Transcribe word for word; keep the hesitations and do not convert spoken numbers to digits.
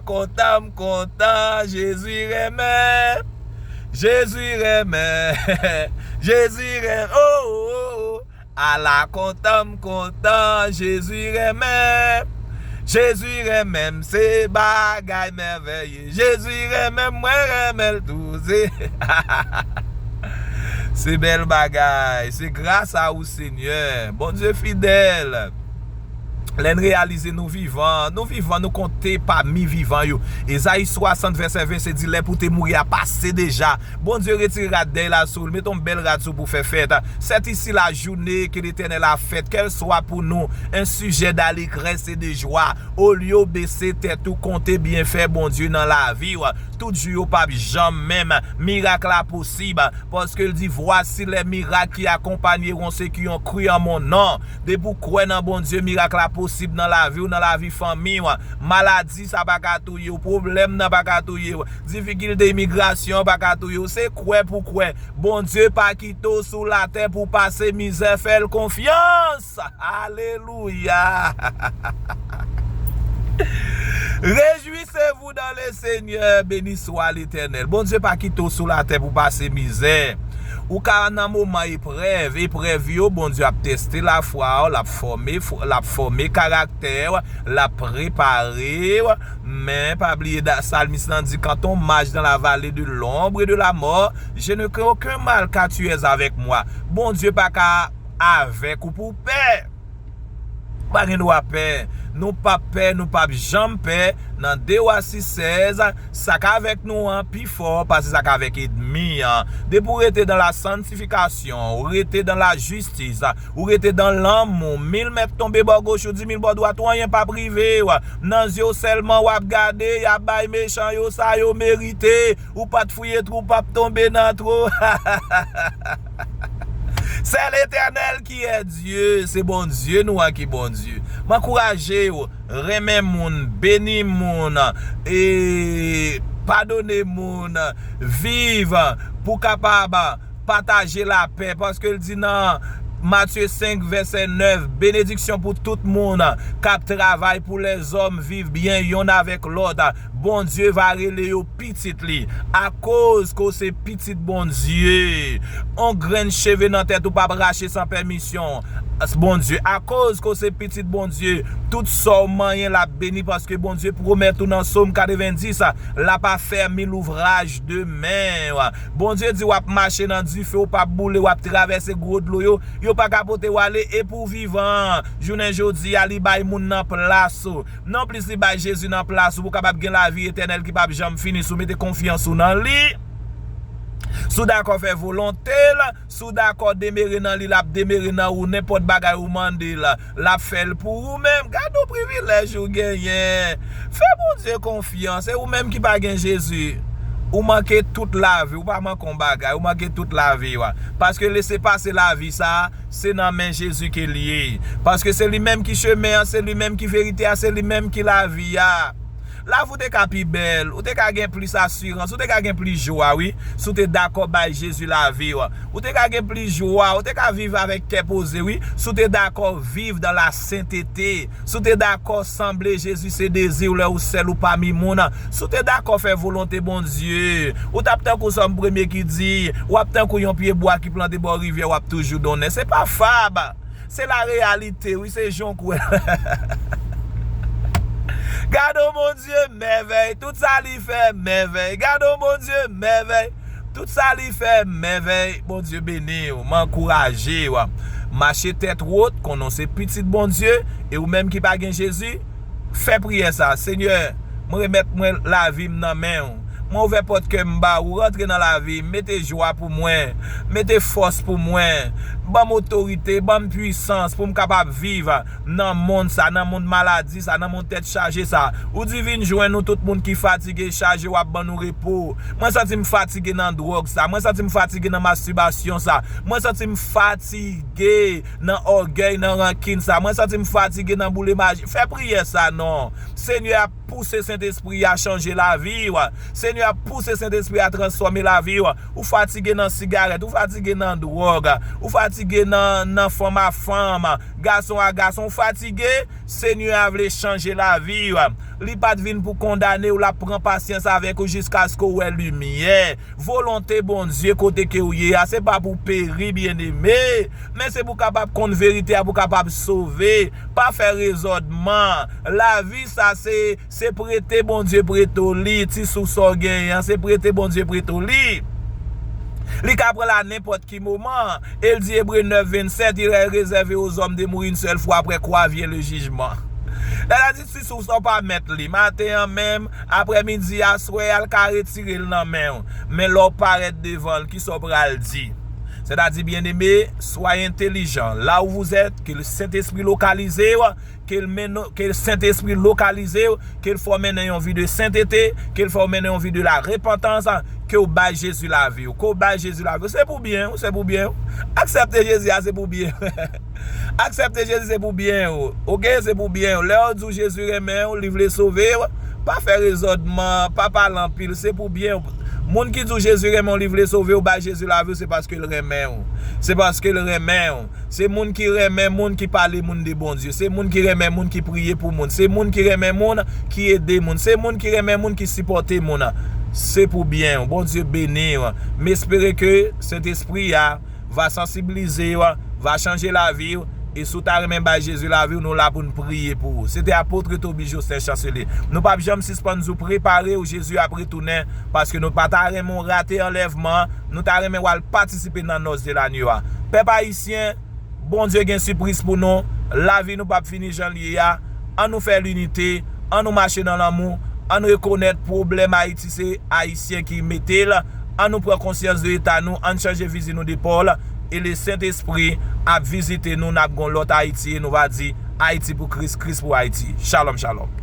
Kontan m kontan, Jezi renmen. Jezi renmen. Jezi renmen. Oh, oh, oh. Ala kontan m kontan, Jezi renmen. Jezi renmen m, se bagay mèvèye. Jezi renmen m, mwen renmen l tou. Se, se bèl bagay. Se gras a ou, Senyè. Bondye fidèl. Lè n reyalize nou vivan, nou vivan, nou konte pami vivan yo. Ezayi swasant vèsè ven, se di lè pou te mouri a pase deja. Bondye retire rad dèy la sou l, mete yon bèl rad sou pou fè fèt. C'est ici la journée que l'Éternel a faite, qu'elle soit pour nous un sujet d'allégresse et de joie. Olye w bese tèt ou, konte byenfè Bondye nan lavi w. Tout jou yo p ap janm menm. Mirak la posib. Paske l di, voici les miracles qui accompagneront ceux qui ont cru en mon nom. Depi w kwè nan Bondye, mirak la posib nan lavi w, nan lavi fanmi w. Maladi sa pa ka touye w, pwoblèm nan pa ka touye w, difikilte imigrasyon pa ka touye w. Se kwè pou kwè. Bondye pa kite w sou latè pou w pase mizè, fè l konfyans. Alelouya! Réjouissez-vous dans le Seigneur, béni soit l'Éternel. Bondye pa kite w sou latè pou pase mizè. Ou ka nan moman eprèv. Eprèv yo, Bondye ap teste lafwa w, l ap fòme, l ap fòme karaktè w, l ap prepare w. Men, pa bliye, salmis lan di, quand on marche dans la vallée de l'ombre et de la mort, je ne crains aucun mal, car tu es avec moi. Bondye pa ka avèk ou pou w pè. Pa gen dwa pè. Nou p ap pè, nou p ap janm pè. Nan de Wa sis sèz, sa k avèk nou an pi fò pase sa k avèk ènmi an. Depi w rete dans la sanctification, ou rete dans la justice, ou rete dans l'amour, mil mèt tonbe bò goch ou, di mil bò dwat ou, anyen p ap rive w. Nan zye w sèlman w ap gade, y ap bay mechan yo sa yo merite. Ou pa t fouye twou, w p ap tonbe nan twou. C'est l'Éternel qui est Dieu. Se Bondye nou an ki Bondye. M ankouraje w, renmen moun, beni moun, e padone moun, viv pou kapab pataje lapè, paske l di nan Matye senk, vèsè nèf, benediksyon pou tout moun k ap travay, pou lèzòm viv byen yonn avèk lòt. Bondye va rele yo pitit li. Akoz ke w se pitit Bondye, on grenn cheve nan tèt ou p ap rache san pèmisyon Bondye. Akoz ke w se pitit Bondye, tout sa w manyen l ap beni, paske Bondye pwomèt ou nan Sòm katrevenndis, l ap afèmi louvraj de men w. Bondye di w ap mache nan dife, w p ap boule, w ap travèse gwo dlo yo, yo pa ka pote w ale, e pou w vivan, jounen jodi a, li bay moun nan plas ou. Nonplis li bay Jezi nan plas ou pou w kapab gen lavi etènèl ki p ap janm fini si w mete konfyans ou nan li. Si w dakò fè volonte l, si w dakò demere nan li, l ap demere nan ou, nenpòt bagay ou mande l, l ap fè l pou ou menm. Gade yon privilèj ou genyen. Fè Bondye konfyans. E ou menm ki pa gen Jezi, ou manke tout lavi, ou pa manke yon bagay, ou manke tout lavi w. Paske lese pase lavi sa a, se nan men Jezi ke l ye. Paske se li menm ki chemen an, se li menm ki verite a, se li menm ki lavi a. Lavi w te ka pi bèl, ou te ka gen plis asirans, ou te ka gen plis jwa, wi, si w te dakò bay Jezi lavi w. Ou te ka gen plis jwa, ou te ka viv avèk kè poze, wi, si w te dakò viv dans la sainteté, si w te dakò sanble Jezi se dezi w lè ou sèl ou pami moun, si w te dakò fè volonte Bondye, ou t ap tankou Sòm premye ki di, w ap tankou yon pyebwa ki plante bò rivyè, w ap toujou donnen. Se pa fab. Se la reyalite, wi, se jan w kwè. Gade yon Bondye mèvèy, tout sa li fè mèvèy. Gade yon Bondye mèvèy, tout sa li fè mèvèy. Bondye beni w, m ankouraje w. Mache tèt wot, konnen w se pitit Bondye, e ou menm ki pa gen Jezi, fè priyè sa, Senyè, mwen remèt mwen lavi m nan men w. Mwen ouvè pòt kè m ba ou, rantre nan lavi m, mete jwa pou mwen, mete fòs pou mwen, ban m otorite, ban m pwisans pou m kapab viv nan mond sa, nan mond maladi sa, nan mond tèt chaje sa. Ou di vin jwenn nou tout moun ki fatige, chaje, w ap ban nou repo. Mwen santi m fatige nan dwòg sa, mwen santi m fatige nan mastibasyon sa, mwen santi m fatige nan ògèy, nan rankin sa, mwen santi m fatige nan boule maji. Fè priyè sa non. Senyè ap pouse Sentespri a chanje lavi w. Senyè ap pouse Sentespri a transfòme lavi w. Ou fatige nan sigarèt, ou fatige nan dwòg, ou fatige nan, nan fanm a fanm, gason a gason, ou fatige, Senyè a vle chanje lavi w. Li pa t vin pou kondane w, l ap pran pasyans avèk ou jiskaske w wè limyè. Volonte Bondye kote ke w ye a, se pa pou w peri, byeneme, men se pou w kapab konn verite a, pou w kapab sove. Pa fè rezòdman. Lavi sa se, se prete Bondye prete w li, ti souf sa w genyen an, se prete Bondye prete w li. Li ka pran l a nenpòt ki moman. E l di, Ebre nèf vennsèt, Il est réservé aux hommes de mourir une seule fois, après quoi vient le jugement. Sètadi, ti souf sa w pa mèt li. Maten an menm, aprèmidi, aswè a, l ka retire l nan men w. Men lè w parèt devan l, kisa w pral di? Sètadi, byeneme, soyez intelligent. Là où vous êtes, ke Sentespri lokalize w, ke l mennen, ke Sentespri lokalize w, ke l fè w mennen yon vi de sentete, ke l fè w mennen yon vi de la repantans, ke w bay Jezi lavi w, ke w bay Jezi lavi w. Se pou byen w, se pou byen w. Aksepte Jezi a, se pou byen w. Aksepte Jezi, se pou byen w. Oke, se pou byen w. Lè yo di w Jezi renmen w, li vle sove w, pa fè rezòdman, pa pale anpil, se pou byen w. Moun ki di w Jezi renmen w, li vle sove w, bay Jezi lavi w, se paske l renmen w. Se paske l renmen w. Se moun ki renmen moun ki pale moun de Bondye. Se moun ki renmen moun ki priye pou moun. Se moun ki renmen moun ki ede moun. Se moun ki renmen moun ki sipòte moun. Se pou byen w. Bondye beni w. M espere ke Sentespri a va sansibilize w, va chanje lavi w. E si w ta renmen bay Jezi lavi w, nou la pou n priye pou ou. Se te Apôtre Toby Jocelyn Chancelier. Nou p ap janm sispann di w prepare w, Jezi ap retounen, paske nou pa ta renmen w rate anlèvman an. Nou ta renmen w al patisipe nan nòs de lanyo a. Pèp ayisyen, Bondye gen sipriz pou nou. Lavi nou p ap fini jan l ye a. An nou fè linite, an nou mache nan lanmou, an n rekonèt pwoblèm Ayiti se Ayisyen ki mete l. An nou pran konsyans de eta nou, an n chanje fizi nou de pòl, e le Sentespri ap vizite nou, n ap gen yon lòt Ayiti, e nou va di, Ayiti pou Kris, Kris pou Ayiti. Shalom, shalom.